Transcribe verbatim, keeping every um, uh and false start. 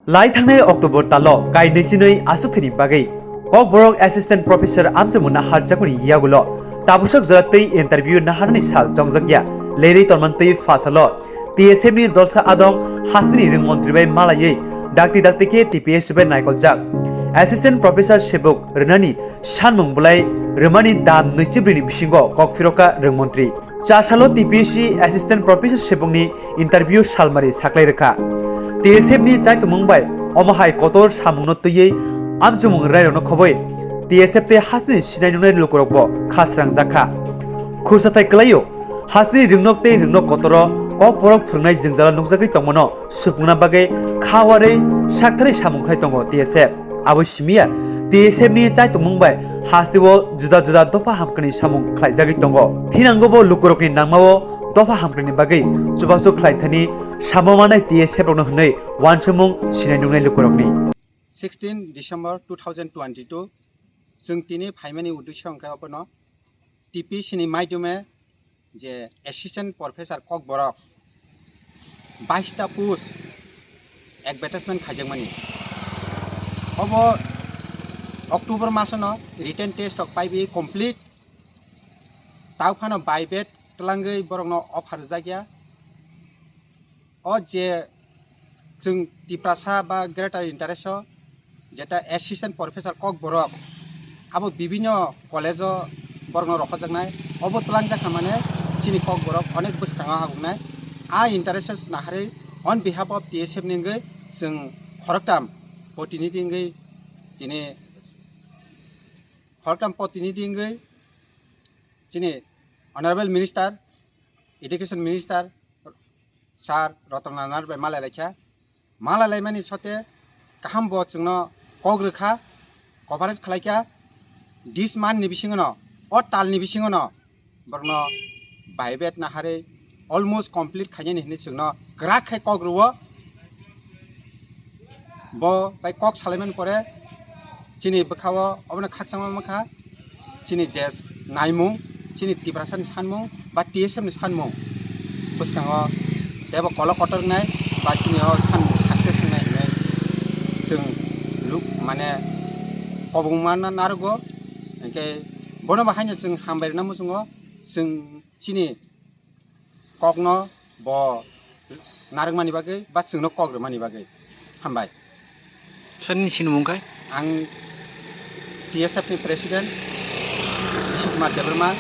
Lai thangnai October talo kainwi chinwi aswk thwini bagwi Kokborok Assistant Professor amchomung naharjakmani yagulo tabuksak jora twi interview naharnani sal chongjakya lerwi tongmantwi phasalo T S F ni dolsa adong hasteni rwng montri bai malaiwi dakti dakti khe T P S bai naikoljak Assistant Professor sebuk rwnani sanmung bwlai rwmani dam nwichibrwini bisingo kok phiroka rwng montri. Cha salo T P S C Assistant Professor sebukni interview salmari saklai rwkha. T S F ni chaitongmung bai omo hai kotor samungno twiwi amchomung rairokno khobwi T S F tei hasteni sinai nungnai lukurokbo kha srangjakha. Khursathai kwlaio, hasteni rwngnok tei rwngnok kotoro Kokborok phwrwngnai jwngjalo nukjagwi tongmano supungna bagwi kha warwi saktharwi samung khlai tongo T S F. Abo simiya T S F ni chaitongmung bai hasteo juda juda dopha hamkani samung khlaijagwi tongo. Thinango bo lukurokni nangmao dopha hamkani bagwi chubachu khlai thani samo manai T S F rokno hwnwi wansukmung sinai nungnai lukurokni. Sixteen December two thousand twenty-two, chwng tini phaimani uddesho hwnkhe obono T P C ni maidome je Assistant Professor Kokborok baista post advertisement khaijakmani. Obo October masono written test rok paibi complete. Tao phano baibat twlangwi borokno offer rwjakya. O je chwng Tiprasa ba Greater Interest o jeta Assistant Professor Kokborok abo bibinno college o borokno rohorjaknai, obo twlangjakha mane chini Kokborok onek bwskango habuknai. A interest naharwi on behalf of T S F ni wngwi chwng khoroktam protinidhi wngwi tini khoroktam protinidhi wngwi chini Honorable Minister, Education Minister, Sir Ratan Lal Nair bai malai laikha. Malai laimani sote kaham bo chwngno kok rwkha, cooperate khlaikha. This month ni bisingono, o tal ni bisingono borokno baibat naharwi almost complete khainani hinwi chwngno kwrak khai kok rwo. Bo bai kok salaimani pore chini bwkhao obono khakchangma mankha, chini je naimung, chini Tiprasani sanmung ba T S F ni sanmung bwskango teibo kolok kotor wngnai ba chini o sanmung success wngnai hinwi chwng luk mane kobongma na narwgo. Hinkhe bono bahaino chwng hambai rwna muchungo, chwng chini kokno bo narwkmani bagwi ba chwngno kok rwmani bagwi. Hambai. Sir, nini sinimung khai? Ang T S F ni President Bishu Kumar Debbarma.